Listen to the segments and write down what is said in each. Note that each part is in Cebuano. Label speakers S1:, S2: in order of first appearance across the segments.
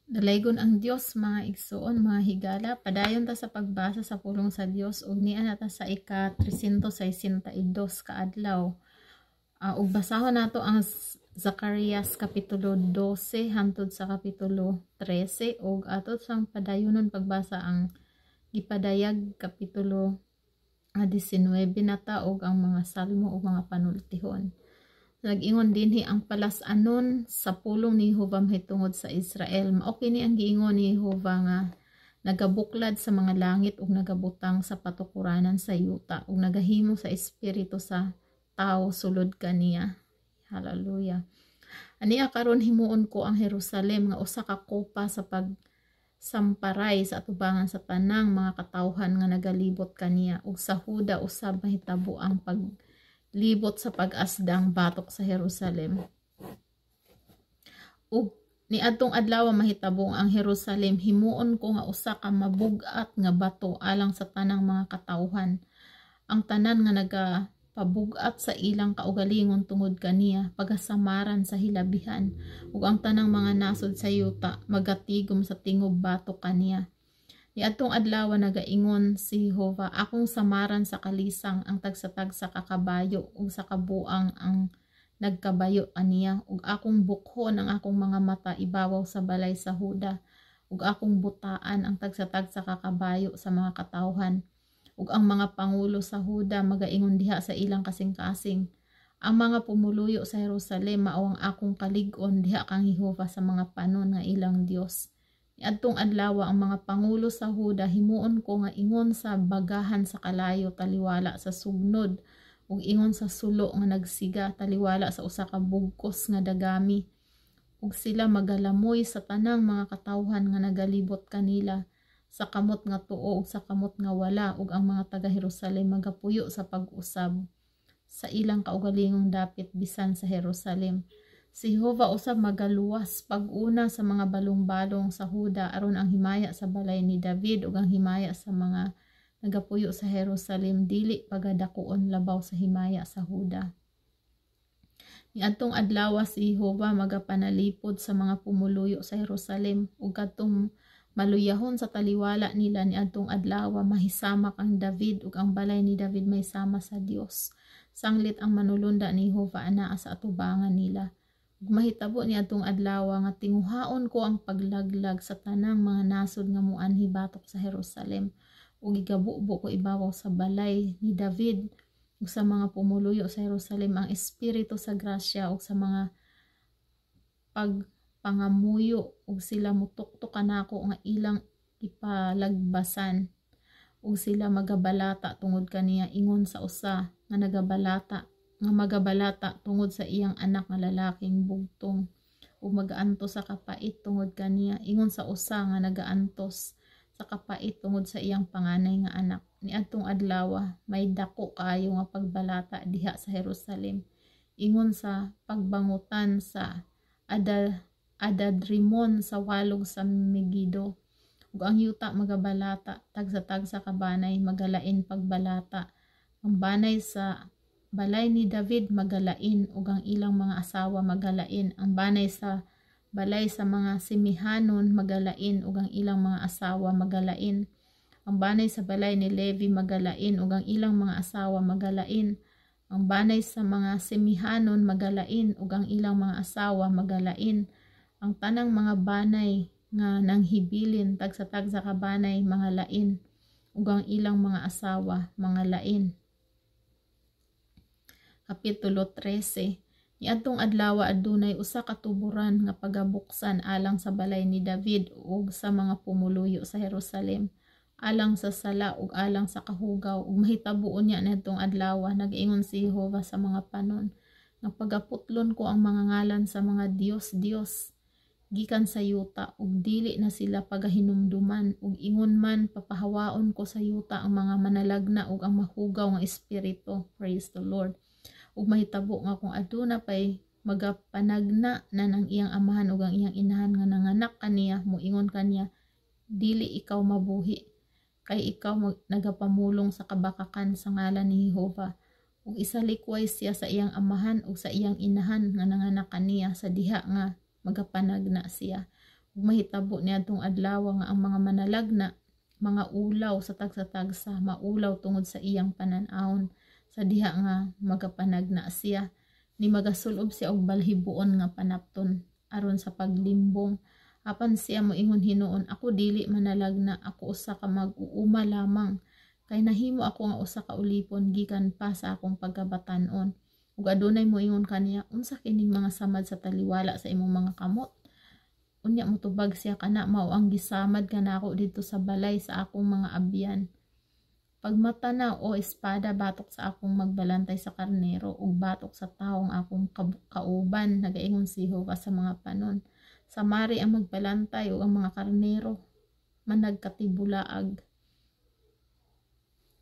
S1: Dalaygon ang Dios, mga igsuon, mga higala. Padayon ta sa pagbasa sa pulong sa Dios ug niana na ta sa ika 362 ka adlaw. Ug basahon nato ang Zacarias kapitulo 12 hangtod sa kapitulo 13 ug ato sang padayonon pagbasa ang gipadayag kapitulo 19 na ta ug ang mga salmo ug mga panultihon. Nag-ingon dinhi ang palas-anon sa pulong ni Jehova mahitungod sa Israel. Mao kini ang giingon ni Jehova nga nagabuklad sa mga langit ug nagabutang sa patukuranan sa yuta ug nagahimo sa espiritu sa tawo sulod kaniya. Hallelujah. Ania karon himuon ko ang Jerusalem nga usa ka kopa sa pagsamparay sa atubangan sa tanang mga katawhan nga nagalibot kaniya, ug sa Huda usab mahitabo ang paglibot sa pag-asdang batok sa Jerusalem. Ug niadtong adlaw mahitabo ang Jerusalem himuon ko nga usa ka mabug-at nga bato alang sa tanang mga katawhan. Ang tanan nga nagapabug-at sa ilang kaugalingon tungod kaniya pagasamaran sa hilabihan, ug ang tanang mga nasod sa yuta magatigom sa tingob batok kaniya. Niadtong adlaw nagaingon si Jehova, akong samaran sa kalisang ang tagsa-tagsa ka kabayo ug sa kabuang ang nagkabayo aniya, ug akong bukhon ang akong mga mata ibabaw sa balay sa Huda, ug akong butaan ang tagsa-tagsa ka kabayo sa mga katawhan, ug ang mga pangulo sa Huda magaingon diha sa ilang kasing-kasing. Ang mga pumuluyo sa Jerusalem mao ang akong kalig-on diha kang Jehova sa mga panon nga ilang Dios. Niadtong adlaw ang mga pangulo sa Huda himuon ko nga ingon sa bagahan sa kalayo taliwala sa sugnod, ug ingon sa sulo nga nagsiga taliwala sa usa ka bugkos nga dagami, ug sila magalamoy sa tanang mga katawhan nga nagalibot kanila sa kamot nga tuo ug sa kamot nga wala, ug ang mga taga Jerusalem magapuyo sa pag-usab sa ilang kaugalingong dapit bisan sa Jerusalem. Si Jehova usab magaluwas pag-una sa mga balong-balong sa Huda aron ang himaya sa balay ni David ug ang himaya sa mga nagapuyo sa Jerusalem dili pagadakuon labaw sa himaya sa Huda. Niadtong adlaw si Jehova magapanalipod sa mga pumuluyo sa Jerusalem ug kadtong maluyahon sa taliwala nila. Niadtong adlaw mahisamak ang David ug ang balay ni David mahisama sa Dios, sanglit ang manulunda ni Jehova anaa sa atubangan nila. Ug mahitabo niadtong adlaw nga tinguhaon ko ang paglaglag sa tanang mga nasod nga muanhi batok sa Jerusalem, ug igabubo ko ibabaw sa balay ni David ug sa mga pumuluyo sa Jerusalem ang espiritu sa grasya ug sa mga pagpangamuyo, ug sila mutuktok kanako nga ilang ipalagbasan, ug sila magabalata tungod kaniya ingon sa usa nga nagabalata nga magabalata tungod sa iyang anak nga lalaking bugtong, ug magaantos sa kapait tungod kaniya ingon sa usa nga nagaantos sa kapait tungod sa iyang panganay nga anak. Niadtong adlaw may dako kaayo nga pagbalata diha sa Jerusalem ingon sa pagbangutan sa Adadrimon sa walog sa Megido, ug ang yuta magabalata, tagsa-tagsa ka banay magalain pagbalata. Ang banay sa balay ni David magalain ug ang ilang mga asawa magalain. Ang banay sa balay sa mga Simihanon magalain ug ang ilang mga asawa magalain. Ang banay sa balay ni Levi magalain ug ang ilang mga asawa magalain. Ang banay sa mga Simihanon magalain ug ang ilang mga asawa magalain. Ang tanang mga banay nga nanghibilin, tagsa-tagsa ka banay, mga lain ug ang ilang mga asawa mga lain. Kapitulo 13. Niadtong adlaw adunay usa ka tuburan nga pagabuksan alang sa balay ni David ug sa mga pumuluyo sa Jerusalem, alang sa sala ug alang sa kahugaw, ug mahitabo unya niadtong adlaw, nag-ingon si Jehova sa mga panon, nga pagaputlon ko ang mga ngalan sa mga dios-dios gikan sa yuta ug dili na sila pagahinumduman, ug ingon man papahawaon ko sa yuta ang mga manalagna ug ang mahugaw nga espiritu. Praise the Lord. Ug mahitabo nga kung aduna pay magapanagna na ng iyang amahan ug ang iyang inahan nga nanganak kaniya, moingon kaniya, "Dili ikaw mabuhi kay ikaw nagapamulong sa kabakakan sa ngalan ni Jehova," ug isalikway siya sa iyang amahan ug sa iyang inahan nga nanganak kaniya sa diha nga magapanagna siya. Ug mahitabo niadtong adlaw nga ang mga manalagna mga ulaw sa tagsa-tagsa, maulaw tungod sa iyang panan-awon sa diha nga magapanagna siya. Ni magasulob siya og balhiboon nga panapton aron sa paglimbong. Apan siya moingon hinuon, "Ako dili manalagna, ako usa ka mag-uuma lamang, kay nahimo ako nga usa ka ulipon gikan pa sa akong pagkabatan-on." Ug adunay moingon kaniya, "Unsa kining mga samad sa taliwala sa imong mga kamot?" Unya motubag siya, "Kana mao ang gisamad kanako didto sa balay sa akong mga abyan." Pagmata na, o espada, batok sa akong magbalantay sa karnero ug batok sa tawong akong kauban, nagaingon si Jehova sa mga panon. Samari ang magbalantay ug ang mga karnero managkatibulaag.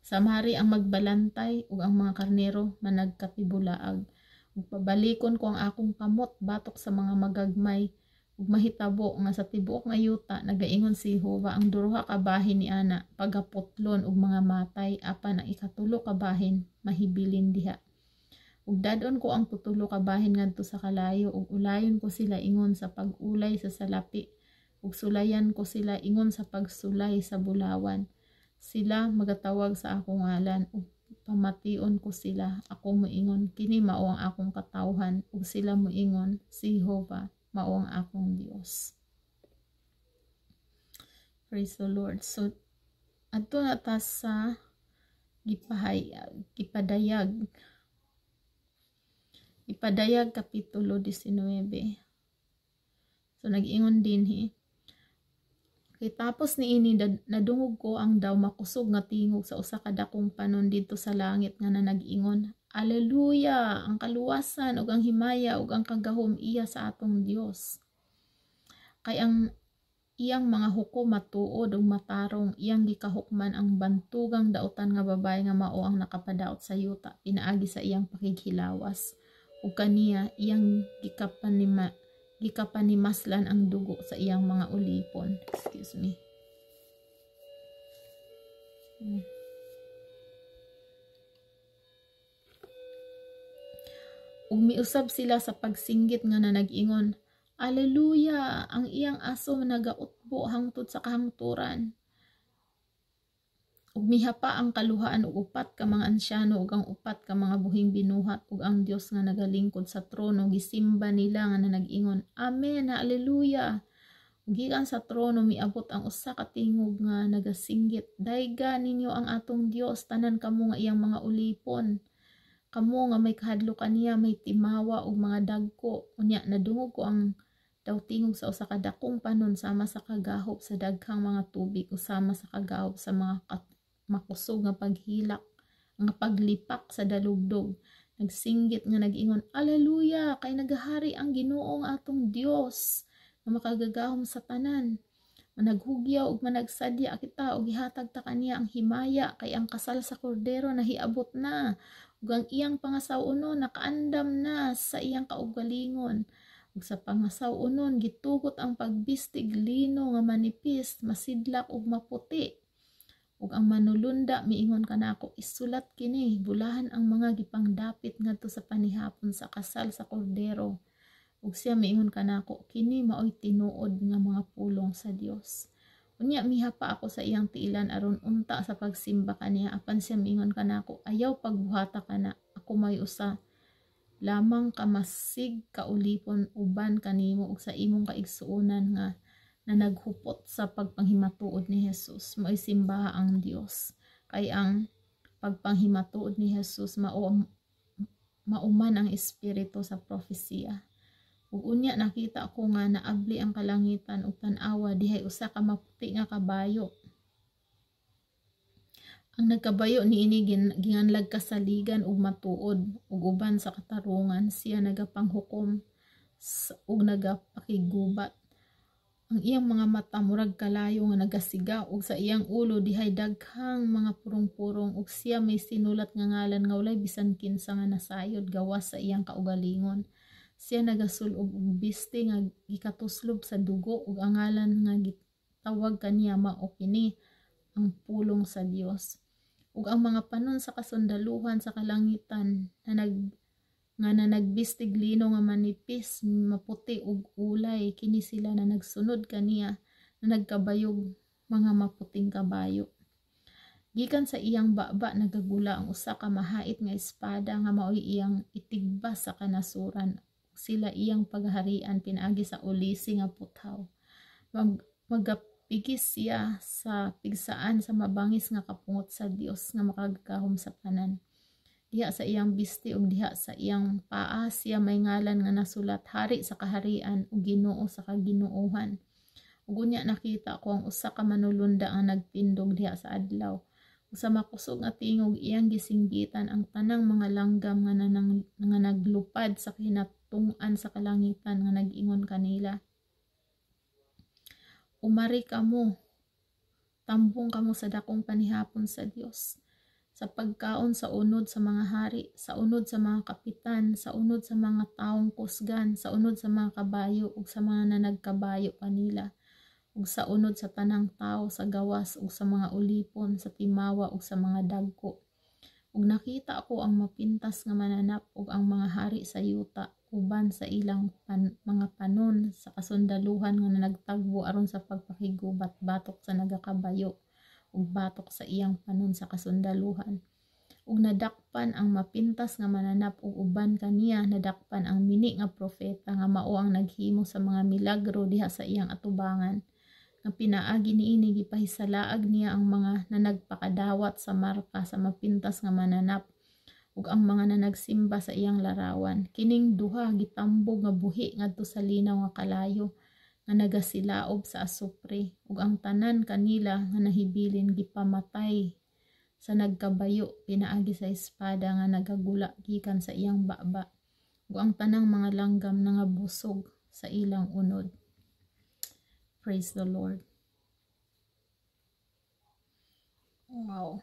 S1: Samari ang magbalantay ug ang mga karnero managkatibulaag. Ug pabalikon ko ang akong kamot batok sa mga magagmay, ug mahitabo nga sa tibuok nga yuta, nagaingon si Jehova, ang duha ka bahin ni ana pagaputlon og mga matay, apan ang ikatulo ka bahin mahibilin diha. Ug dad-on ko ang tutulo ka bahin ngadto sa kalayo, ug ulayon ko sila ingon sa pag-ulay sa salapi, ug sulayan ko sila ingon sa pagsulay sa bulawan. Sila magatawag sa akong ngalan ug pamation ko sila. Ako moingon, "Kini mao ang akong katawhan," ug sila moingon, "Si Jehova mao ang akong Dios." Praise the Lord. So adto na ta sa gipahayag, gipadayag. Ipadayag kapitulo 19. So nag-ingon dinhi. Kay tapos niini, nadungog ko ang daw makusog nga tingog sa usa ka dakong panon didto sa langit nga nanag-ingon, "Aleluya! Ang kaluwasan ug ang himaya ug ang kagahom iya sa atong Dios. Kay ang iyang mga hukom matuod ug matarong, iyang gikahukman ang bantugang dautan nga babaye nga mao ang nakapadaot sa yuta pinaagi sa iyang pakighilawas, ug kaniya iyang gikapanimaslan ang dugo sa iyang mga ulipon." Excuse me. Ug miusab sila sa pagsinggit nga nanag-ingon, "Aleluya! Ang iyang aso nagautbo hangtod sa kahangturan." Ug mihapa ang kaluhaan og upat ka mga ansyano ug ang upat ka mga buhing binuhat ug ang Dios nga nagalingkod sa trono, gisimba nila nga nanag-ingon, "Amen, Aleluya!" Ug gikan sa trono miabot ang usa ka tingog nga nagasinggit, "Dayga ninyo ang atong Dios, tanan kamo nga iyang mga ulipon, kamo nga may kahadlok kaniya, may timawa ug mga dagko." Unya nadungog ko ang daw tingog sa usa ka dakong panon sama sa kagahop sa daghang mga tubig o sama sa kagahop sa mga makusog nga paghilak, nga paglipak sa dalugdog. Nagsinggit nga nag-ingon, "Aleluya, kay nagahari ang Ginoo nga atong Dios nga makagagahom sa tanan. Managhugyaw ug managsadya kita ug ihatag ta kaniya ang himaya, kay ang kasal sa kordero nahiabot na ug ang iyang pangasaw-unon nakaandam na sa iyang kaugalingon. Ug sa pangasaw-unon gitugot ang pagbistig lino nga manipis, masidlak ug maputi." Ug ang manulunda miingon kanako, "Isulat kini, bulahan ang mga gipangdapit ngadto sa panihapon sa kasal sa kordero." Ug siya miingon kanako, "Kini maoy tinuod nga mga pulong sa Dios." Unya mihapa ako sa iyang tiilan aron unta sa pagsimba kaniya, apan siya miingon kanako, "Ayaw pagbuhata kana, ako may usa lamang ka masig kaulipon uban kanimo ug sa imong kaigsuonan nga na naghupot sa pagpanghimatuod ni Jesus. Maoy simbaha ang Dios, kay ang pagpanghimatuod ni Jesus mao mauman ang espiritu sa propesiya." Ug unya nakita ko nga naabli ang kalangitan, ug tan-awa, dihay usa ka maputi nga kabayo. Ang nagkabayo niini ginganlag kasaligan ug matuod, ug uban sa katarungan siya nagapanghukom ug nagapakigubat. Ang iyang mga mata murag kalayo nga nagasiga, ug sa iyang ulo dihay daghang mga purong-purong, ug siya may sinulat nga ngalan nga walay bisan kinsa nga nasayod gawas sa iyang kaugalingon. Siya nagasul-ob og biste nga gikatuslob sa dugo, ug ang ngalan nga gitawag kaniya mao kini, ang Pulong sa Dios. Ug ang mga panon sa kasundaluhan sa kalangitan na Nga nanagbistig lino nga manipis, maputi ug ulay. Kini sila na nagsunod kaniya na nagkabayog mga maputing kabayo. Gikan sa iyang baba nagagula ang usa ka mahait nga espada nga maoy iyang itigbas sa kanasuran. Sila iyang pagharian pinaagi sa ulisi nga puthaw. Magapigis siya sa pigsaan sa mabangis nga kapungot sa Dios nga makagagahom sa tanan. Diha sa iyang bisti ug diha sa iyang paa siya may ngalan nga nasulat, Hari sa kaharian ug Ginoo sa kaginoohan. Ug unya nakita ko ang usa ka manulunda nga nagtindog diha sa adlaw. Ug sa makusog nga tingog iyang gisinggitan ang tanang mga langgam nga naglupad sa kinatung-an sa kalangitan nga nag-ingon kanila, "Umari kamo, tambong kamo sa dakong panihapon sa Dios, sa pagkaon sa unod sa mga hari, sa unod sa mga kapitan, sa unod sa mga taong kusgan, sa unod sa mga kabayo ug sa mga nanagkabayo kanila, ug sa unod sa tanang tawo sa gawas ug sa mga ulipon, sa timawa ug sa mga dagko." Ug nakita ko ang mapintas nga mananap ug ang mga hari sa yuta uban sa ilang mga panon sa kasundaluhan nga nagtagbo aron sa pagpakigubat batok sa nagakabayo ug batok sa iyang panon sa kasundaluhan. Ug nadakpan ang mapintas nga mananap ug uban kaniya nadakpan ang mini nga propeta nga mao ang naghimo sa mga milagro diha sa iyang atubangan, nga pinaagi niini gipahisalaag niya ang mga nanagpakadawat sa marka sa mapintas nga mananap ug ang mga nanagsimba sa iyang larawan. Kining duha gitambog nga buhi ngadto sa linaw nga kalayo nga nagasilaob sa asupre, ug ang tanan kanila nga nahibilin gipamatay sa nagkabayo pinaagi sa espada nga nagagula gikan sa iyang baba, ug ang tanang mga langgam nangabusog sa ilang unod. Praise the Lord. Wow.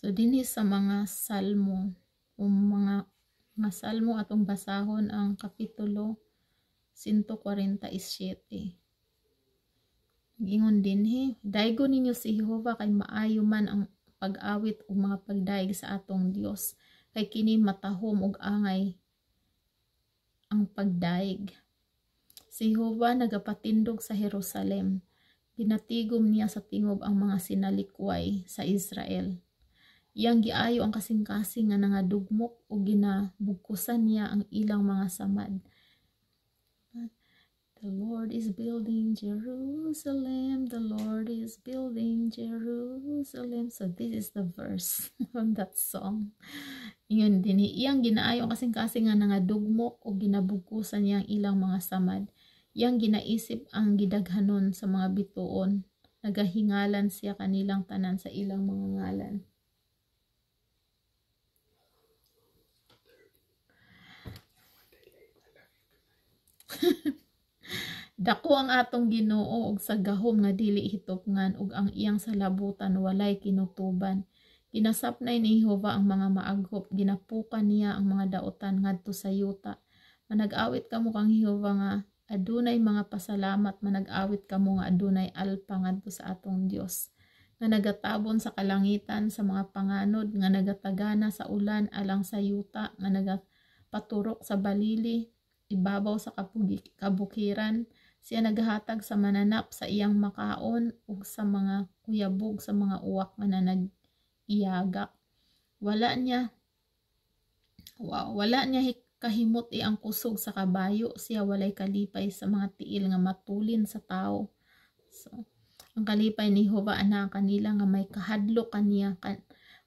S1: So dinhi sa mga salmo o mga salmo atong basahon ang kapitulo 147. Gingon dinhi, "Daygon ninyo si Jehova kay maayo man ang pag-awit ug mga pagdayeg sa atong Dios, kay kini matahom ug angay ang pagdayeg. Si Jehova nagapatindog sa Jerusalem. Ginatigom niya sa tingob ang mga sinalikway sa Israel. Iyang giayo ang kasing-kasing nga nangadugmok ug ginabugkusan niya ang ilang mga samad." The Lord is building Jerusalem. The Lord is building Jerusalem. So this is the verse from that song. Yun din, iyang ginaayo ang kasing-kasing nga nangadugmok o ginabugkusan niya ang ilang mga samad. Iyang ginaisip ang gidaghanon sa mga bituon. Nagahingalan siya kanilang tanan sa ilang mga ngalan. Dako ang atong Ginoo og sa gahom nga dili hitupngan, ug ang iyang salabutan walay kinutuban. Ginasapnay ni Jehova ang mga maaghop, ginapukan niya ang mga daotan ngadto sa yuta. Manag-awit kamo kang Jehova nga adunay mga pasalamat, manag-awit kamo nga adunay alpa ngadto sa atong Dios, nga nagatabon sa kalangitan sa mga panganod, nga nagatagana sa ulan alang sa yuta, nga nagapaturok sa balili ibabaw sa kabukiran. Siya naghatag sa mananap sa iyang makaon ug sa mga kuyabog sa mga uwak nga nanag-iyagak. Wala niya kahimot ang kusog sa kabayo, siya walay kalipay sa mga tiil nga matulin sa tao. So, ang kalipay ni Jehova ana kanila nga may kahadlok kaniya,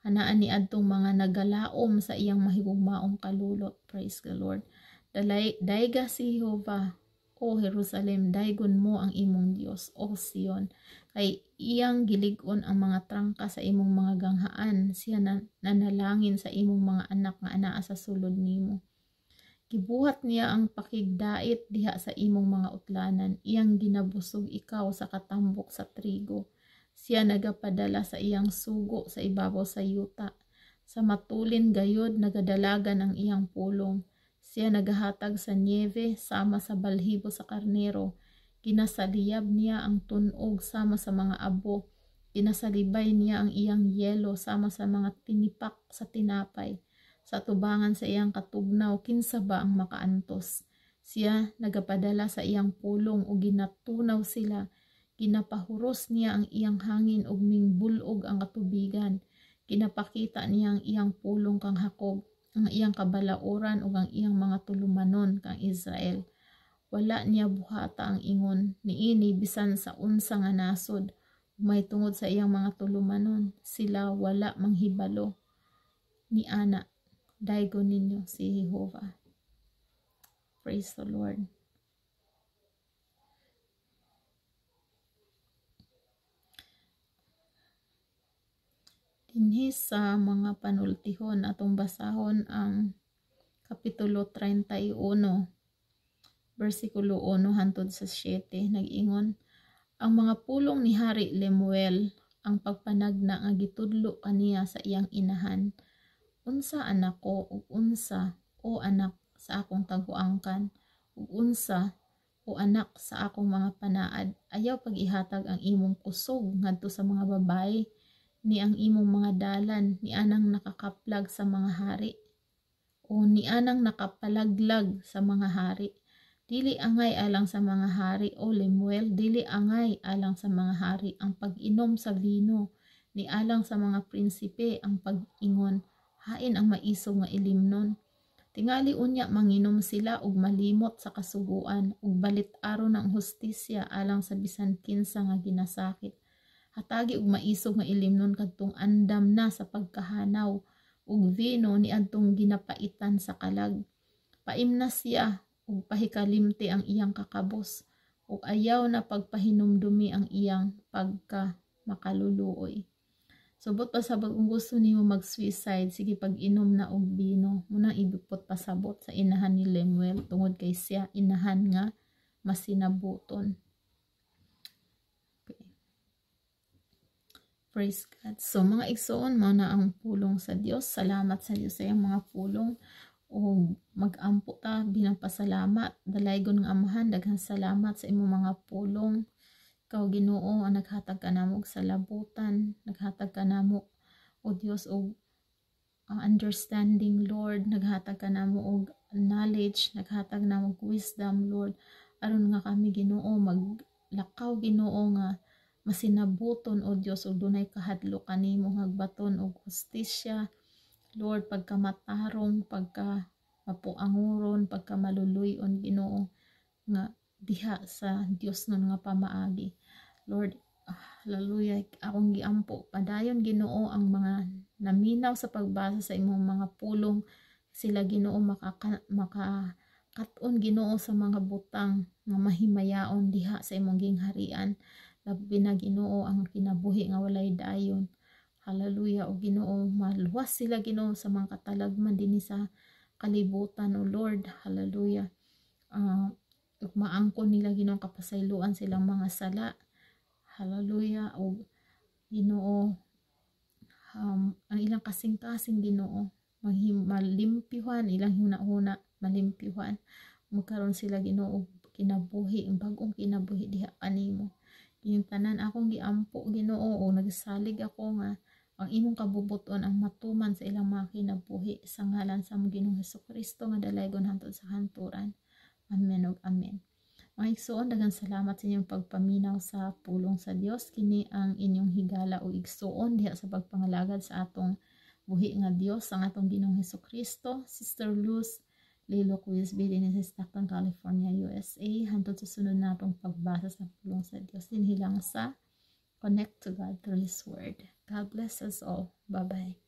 S1: anaan ni adtong mga nagalaom sa iyang mahigugmaong kalulot. Praise the Lord. Dayga si Jehova, O Jerusalem, daygon mo ang imong Dios, O Sion, kay iyang gilig-on ang mga trangka sa imong mga ganghaan, siya nanalangin sa imong mga anak nga anaa sa sulod nimo. Gibuhat niya ang pakigdait diha sa imong mga utlanan, iyang ginabusog ikaw sa katambok sa trigo. Siya nagapadala sa iyang sugo sa ibabaw sa yuta, sa matulin gayod nagadalagan ang iyang pulong. Siya nagahatag sa niebe sama sa balhibo sa karnero. Ginasaliyab niya ang tunog sama sa mga abo. Ginasalibay niya ang iyang yelo sama sa mga tinipak sa tinapay. Sa tubangan sa iyang katugnaw, kinsa ba ang makaantos? Siya nagapadala sa iyang pulong ug ginatunaw sila. Ginapahuros niya ang iyang hangin ug mingbulog ang katubigan. Ginapakita niya ang iyang pulong kang Jacob, ang iyang kabalaoran ug ang iyang mga tulumanon kang Israel. Wala niya buhata ang ingon niini bisan sa unsa nga nasod. May tungod sa iyang mga tulumanon, sila wala manghibalo ni ana. Daygon ninyo si Jehova. Praise the Lord. Dinhi sa mga panultihon, atong basahon ang Kapitulo 31, versikulo 1 hantod sa 7. Nag-ingon, ang mga pulong ni Hari Lemuel, ang pagpanagna nga gitudlo kaniya sa iyang inahan. Unsa anak ko ug unsa o anak sa akong taguangkan, ug unsa o anak sa akong mga panaad, ayaw pag-ihatag ang imong kusog ngadto sa mga babae, ni ang imong mga dalan, ni anang nakakaplag sa mga hari, o ni anang nakapalaglag sa mga hari. Dili angay alang sa mga hari, o Lemuel, dili angay alang sa mga hari ang pag-inom sa vino, ni alang sa mga prinsipe ang pag-ingon, hain ang maisog nga ilimnon. Tingali unya manginom sila og malimot sa kasuguan, ug balit-aron ang hustisya alang sa bisan kinsa nga ginasakit. Hatagi og maisog nga ilimnon kadtong andam na sa pagkahanaw, ug vino niadtong ginapaitan sa kalag. Paimna siya ug pahikalimti ang iyang kakabos, ug ayaw na pagpahinumdumi ang iyang pagka makaluluoy. Subot pasabot kung gusto nimo mag-suicide, sige pag-inom na og bino. Muna ibipot pasabot sa inahan ni Lemuel tungod kay siya inahan nga masinabuton. Okay. Praise God. So mga igsoon, mao na ang pulong sa Dios. Salamat sa Dios sa iyang mga pulong. O mag-ampo ta bilang pasalamat. Dalaygon nga Amahan, daghang salamat sa imong mga pulong. Ikaw Ginoo ang naghatag ka namo og salabutan, naghatag ka namo o Dios og understanding, Lord, naghatag ka namo og knowledge, naghatag namo og wisdom, Lord, aron nga kami Ginoo maglakaw Ginoo nga masinabuton o Dios og dunay kahadlok kanimo, ngagbaton og hustisya, Lord, pagkamatarong, pagka mapuanguron, pagka maluluy-on Ginoo nga diha sa Dios nun nga pamaagi. Lord, hallelujah, akong giampo padayon Ginoo ang mga naminaw sa pagbasa sa imong mga pulong, sila Ginoo makakaton Ginoo sa mga butang nga mahimayaon diha sa imong gingharian. Labi na Ginoo ang kinabuhi nga walay dayon. Hallelujah, o Ginoo, maluwas sila Ginoo sa mga katalagman dinhi sa kalibutan, o Lord. Hallelujah. Maangkon nila Ginoo kapasayloan silang mga sala. Hallelujah. O Ginoo, ang ilang kasing-kasing Ginoo malimpyuhan, ilang huna-huna malimpyuhan, magkaroon sila Ginoo kinabuhi, ang bag-ong kinabuhi diha kanimo. Yung tanan akong giampo Ginoo o nagsalig ako nga ang imong kabubuton ang matuman sa ilang mga kinabuhi sa ngalan sa among Ginoong Hesukristo nga dalaygon hangtod sa hanturan. Amen ug amen. Mga igsoon, daghang salamat sa inyong pagpaminaw sa pulong sa Dios. Kini ang inyong higala o igsoon diha sa pagpangalagad sa atong buhi nga Dios, ang atong Ginoong Hesukristo, Sister Luz Lilo Quizby dinhi sa Stockton, California, USA. Hantod sa sunod natong pagbasa sa pulong sa Dios dinhi lang sa Connect to God through His Word. God bless us all. Bye-bye.